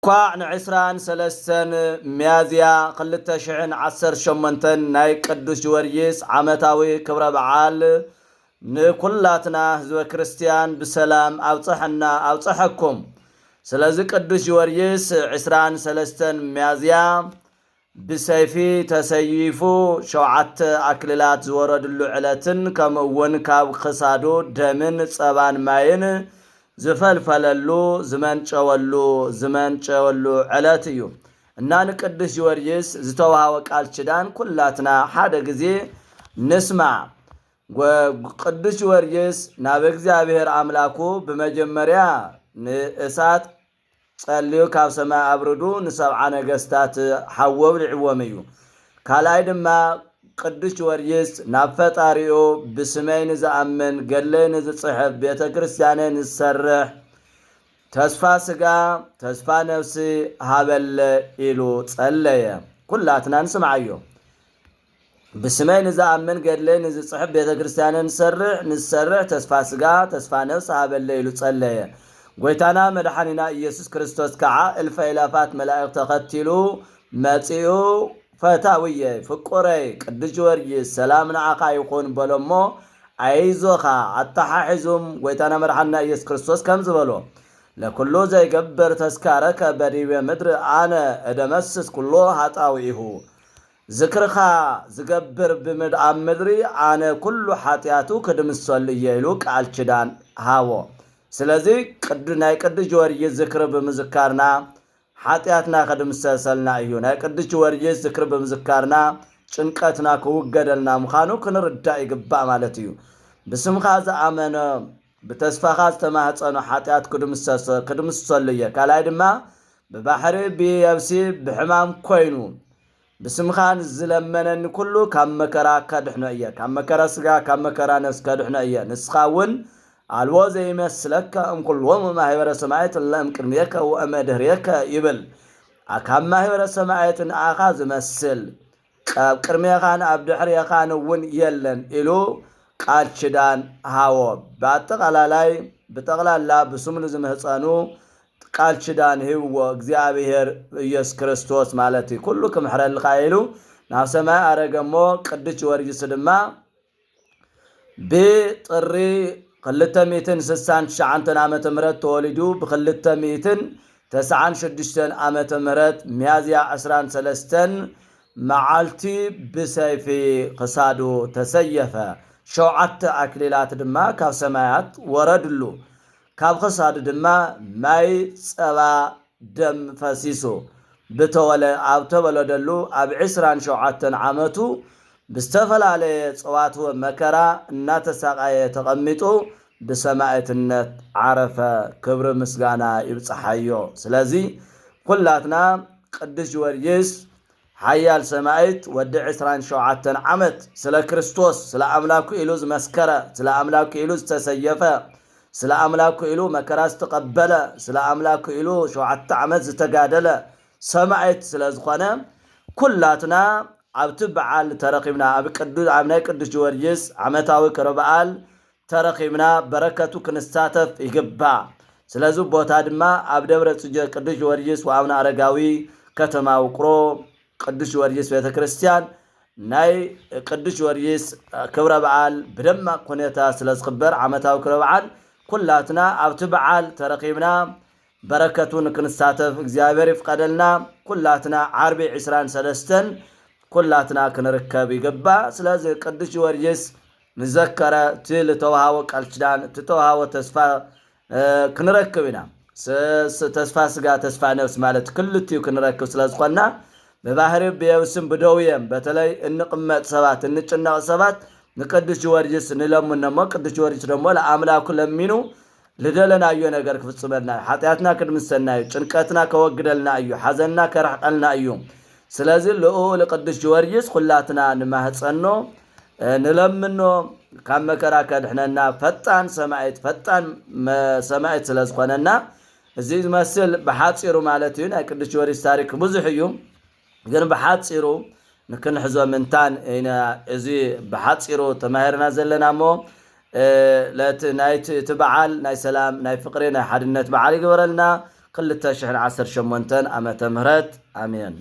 እንኳዕ ንዕስራን ሰለስተን ሚያዝያ ክልተ ሽሕን ዓሰርተ ሸሞንተን ናይ ቅዱስ ጊዮርጊስ ዓመታዊ ክብረ በዓል ንኩላትና ህዝበ ክርስቲያን ብሰላም ኣብፀሐና ኣብፀሐኩም። ስለዚ ቅዱስ ጊዮርጊስ ዕስራን ሰለስተን ሚያዝያ ብሰይፊ ተሰይፉ ሸውዓተ ኣክሊላት ዝወረድሉ ዕለትን ከምኡ እውን ካብ ክሳዱ ደምን ጸባን ማይን ዝፈልፈለሉ ዝመንጨወሉ ዝመንጨወሉ ዕለት እዩ። እና ንቅዱስ ጊዮርጊስ ዝተዋሃወ ቃል ኪዳን ኩላትና ሓደ ግዜ ንስማዕ። ጎ-፣ ቅዱስ ጊዮርጊስ ናብ እግዚኣብሔር ኣምላኩ ብመጀመርያ ንእሳት ጸልዩ ካብ ሰማይ ኣብርዱ ንሰብዓ ነገስታት ሓዊ ኣብሊዕዎም እዩ። ካልኣይ ድማ ቅዱስ ጊዮርጊስ ናብ ፈጣሪኡ ብስመይ ንዝኣምን ገድለይ ንዝጽሕፍ ቤተ ክርስቲያነይ ንዝሰርሕ ተስፋ ስጋ ተስፋ ነፍሲ ሃበለ ኢሉ ጸለየ። ኩላትና ንስምዓዮ። ብስመይ ንዝኣምን ገድለይ ንዝጽሕፍ ቤተ ክርስቲያነይ ንሰርሕ ንሰርሕ ተስፋ ስጋ ተስፋ ነፍስ ሃበለ ኢሉ ጸለየ። ጎይታና መድሓኒና ኢየሱስ ክርስቶስ ከዓ እልፈ ኢላፋት መላእክት ተኸቲሉ መጺኡ ፈታውየ ፍቁረይ ቅዱስ ጊዮርጊስ ሰላም ንዓኻ ይኹን በሎ እሞ ኣይዞኻ ኣተሓሒዙም ጎይታና መድሓኒና ኢየሱስ ክርስቶስ ከም ዝበሎ ለኩሉ ዘይገብር ተስካረከ በዲበ ምድሪ ኣነ እደመስስ ኩሎ ሃጣውኢሁ ዝክርኻ ዝገብር ብምድ ኣብ ምድሪ ኣነ ኩሉ ሓጢኣቱ ክድምሰሉ እየ ኢሉ ቃል ኪዳን ሃቦ። ስለዚ ቅዱ-፣ ናይ ቅዱስ ጊዮርጊስ ዝክሪ ብምዝካርና ሓጢኣትና ክድምሰሰልና እዩ። ናይ ቅዱስ ጊዮርጊስ ዝክሪ ብምዝካርና ጭንቀትና ክውገደልና ምዃኑ ክንርዳእ ይግባእ ማለት እዩ። ብስምኻ ዝኣመነ ብተስፋኻ ዝተማህፀኖ ሓጢኣት ክድምሰሰ-፣ ክድምስሰሉ እየ። ካልኣይ ድማ ብባሕሪ ብየብሲ ብሕማም ኮይኑ ብስምኻ ዝለመነኒ ኩሉ ካብ መከራ ከድሕኖ እየ። ካብ መከራ ስጋ ካብ መከራ ነፍስ ከድሕኖ እየ። ንስኻ እውን ኣልቦ ዘይመስለከ እምኩሎሙ ማህበረ ሰማያት እለ እምቅድሜከ ወእመ ድህሬከ ይብል። ኣ-፣ ካብ ማህበረ ሰማያት ንኣኻ ዝመስል ኣብ ቅድሜኻን ኣብ ድሕሬኻን እውን የለን ኢሉ ቃል ኪዳን ሃቦ። ብኣጠቓላላይ ብጠቕላላ ብስሙ ንዝምህፀኑ ቃል ኪዳን ሂብዎ እግዚኣብሔር ኢየሱስ ክርስቶስ ማለት እዩ። ኩሉ ክምሕረልኻ ኢሉ ናብ ሰማይ ኣረገ እሞ ቅዱስ ጊዮርጊስ ድማ ብጥሪ ክልተ ሚእትን ስሳን ትሽዓንተን ዓመተ ምህረት ተወሊዱ ብክልተ ሚእትን ተስዓን ሽዱሽተን ዓመተ ምህረት ሚያዝያ ዕስራን ሰለስተን መዓልቲ ብሰይፊ ክሳዱ ተሰየፈ። ሸውዓተ ኣክሊላት ድማ ካብ ሰማያት ወረድሉ። ካብ ክሳዱ ድማ ማይ ጸባ ደም ፈሲሱ ብተወለ-፣ ኣብ ተወለደሉ ኣብ ዕስራን ሸውዓተን ዓመቱ ብዝተፈላለየ ጸዋትወ መከራ እናተሳቐየ ተቐሚጡ ብሰማዕትነት ዓረፈ። ክብሪ ምስጋና ይብጽሓዮ። ስለዚ ኩላትና ቅዱስ ጊዮርጊስ ሓያል ሰማዕት ወዲ ዕስራን ሸውዓተን ዓመት ስለ ክርስቶስ፣ ስለ ኣምላኩ ኢሉ ዝመስከረ፣ ስለ ኣምላኩ ኢሉ ዝተሰየፈ፣ ስለ ኣምላኩ ኢሉ መከራ ዝተቐበለ፣ ስለ ኣምላኩ ኢሉ ሸውዓተ ዓመት ዝተጋደለ ሰማዕት ስለ ዝኾነ፣ ኩላትና ኣብቲ በዓል ተረኺብና፣ ኣብ ቅዱ-፣ ኣብ ናይ ቅዱስ ጊዮርጊስ ዓመታዊ ክብረ በዓል ተረኺብና በረከቱ ክንሳተፍ ይግባእ። ስለዚ ቦታ ድማ ኣብ ደብረ ጽጌ ቅዱስ ጊዮርጊስ ወአቡነ ኣረጋዊ ከተማ ውቅሮ ቅዱስ ጊዮርጊስ ቤተ ክርስቲያን ናይ ቅዱስ ጊዮርጊስ ክብረ በዓል ብደማቕ ሁኔታ ስለ ዝኽበር ዓመታዊ ክብረ በዓል ኩላትና ኣብቲ በዓል ተረኺብና በረከቱ ንክንሳተፍ እግዚኣብሔር ይፍቀደልና። ኩላትና ዓርቢ ዕስራን ሰለስተን ኩላትና ክንርከብ ይግባእ። ስለዚ ቅዱስ ጊዮርጊስ ንዘከረ እቲ ዝተዋሃቦ ቃል ኪዳን፣ እቲ ተዋሃቦ ተስፋ፣ እ፣ ክንረክብ ኢና። ስ-፣ ስ-፣ ተስፋ ስጋ፣ ተስፋ ነፍስ ማለት ክልቲኡ ክንረክብ ስለ ዝኾንና፣ ብባህሪ ብየብስን ብደውየን በተለይ እንቕመጥ ሰባት፣ እንጭነቕ ሰባት ንቅዱስ ጊዮርጊስ ንለምኖ እሞ፣ ቅዱስ ጊዮርጊስ ደሞ ለኣምላኩ ለሚኑ ልደለናዮ ነገር ክፍጽመልና እዩ። ሓጢኣትና ክድምሰና እዩ። ጭንቀትና ከወግደልና እዩ። ሓዘንና ከርሕቀልና እዩ። ስለዚ ልኡል ቅዱስ ጊዮርጊስ ኩላትና ንማህጸኖ፣ እ፣ ንለምኖ፣ ካብ መከራ ከድሕነና፣ ፈጣን ሰማዒት፣ ፈጣን መ-፣ ሰማዒት ስለ ዝኾነና፣ እዚ ዝመስል ብሓጺሩ ማለት እዩ። ናይ ቅዱስ ጊዮርጊስ ታሪክ ብዙሕ እዩ፣ ግን ብሓጺሩ ንክንሕዞ ምንታን ኢና እዚ ብሓጺሩ ተማሂርና ዘለና እሞ፣ እ፣ ለቲ-፣ ናይቲ፣ እቲ በዓል ናይ ሰላም፣ ናይ ፍቕሪ፣ ናይ ሓድነት በዓል ይግበረልና። ክልተ ሽሕን ዓሰርተ ሸሞንተን ዓመተ ምህረት። ኣሜን።